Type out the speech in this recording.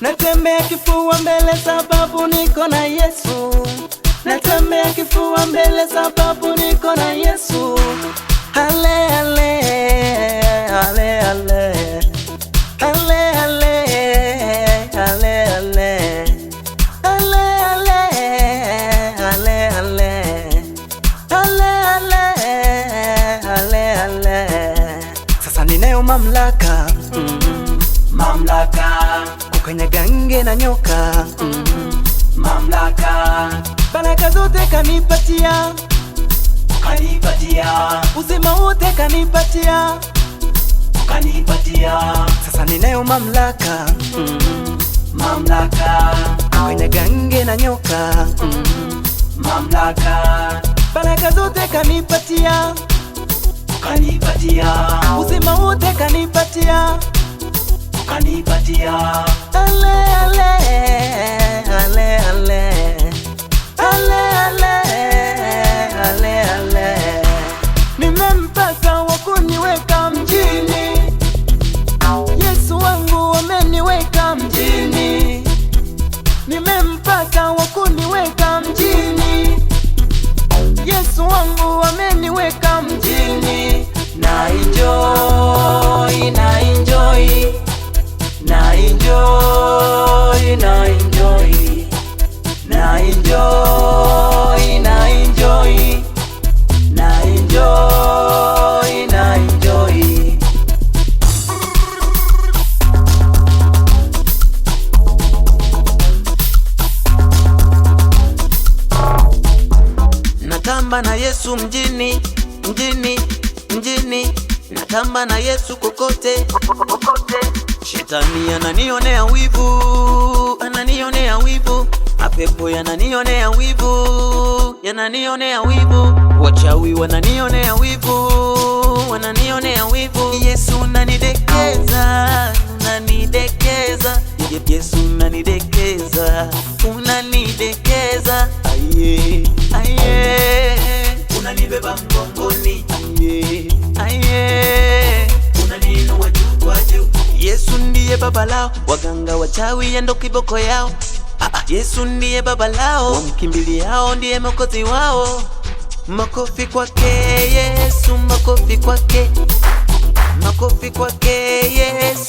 Natembea kifua mbele sababu niko na Yesu. Natembea kifua mbele sababu niko na Yesu. Ale ale ale ale. Ale ale ale ale. Ale ale ale ale. Ale ale ale ale. Sasa ninayo mamlaka, Mamlaka, kukanyaga nge na nyoka, mamlaka, baraka zote kanipatia, kanipatia, uzima wote kanipatia. Kanipatia. Sasa ninayo mamlaka, Mamlaka, kukanyaga nge na nyoka, mamlaka, baraka zote kanipatia, kanipatia, uzima wote kanipatia. Kanipatia. Ale ale ale ale. Ale ale ale ale. Nimempata wa kuniweka mjini, Yesu wangu ameniweka mjini. Nimempata wa kuniweka mjini, Yesu wangu ameniweka mjini. Na enjoy, na enjoy, na enjoy, na enjoy, na enjoy, na enjoy, na enjoy, na enjoy. Natamba na Yesu mjini, mjini, mjini. Natamba na Yesu kokote. Shetani ananionea wivu, ananionea wivu. Mapepo yananionea wivu, yananionea wivu. Wachawi wananionea wivu, wananionea wivu. Yesu unanidekeza, unanidekeza. Yesu unanidekeza, unanidekeza. Aye, aye. Unanibeba mgongoni, Aye, aye. Unaniinua juu kwa juu. Yesu ndiye baba lao, waganga wachawi ya ndo kiboko yao. Ah, ah, Yesu ndiye baba lao, wamkimbiliao ndiye mwokozi wao. Makofi kwake Yesu, makofi kwake, makofi kwake Yesu.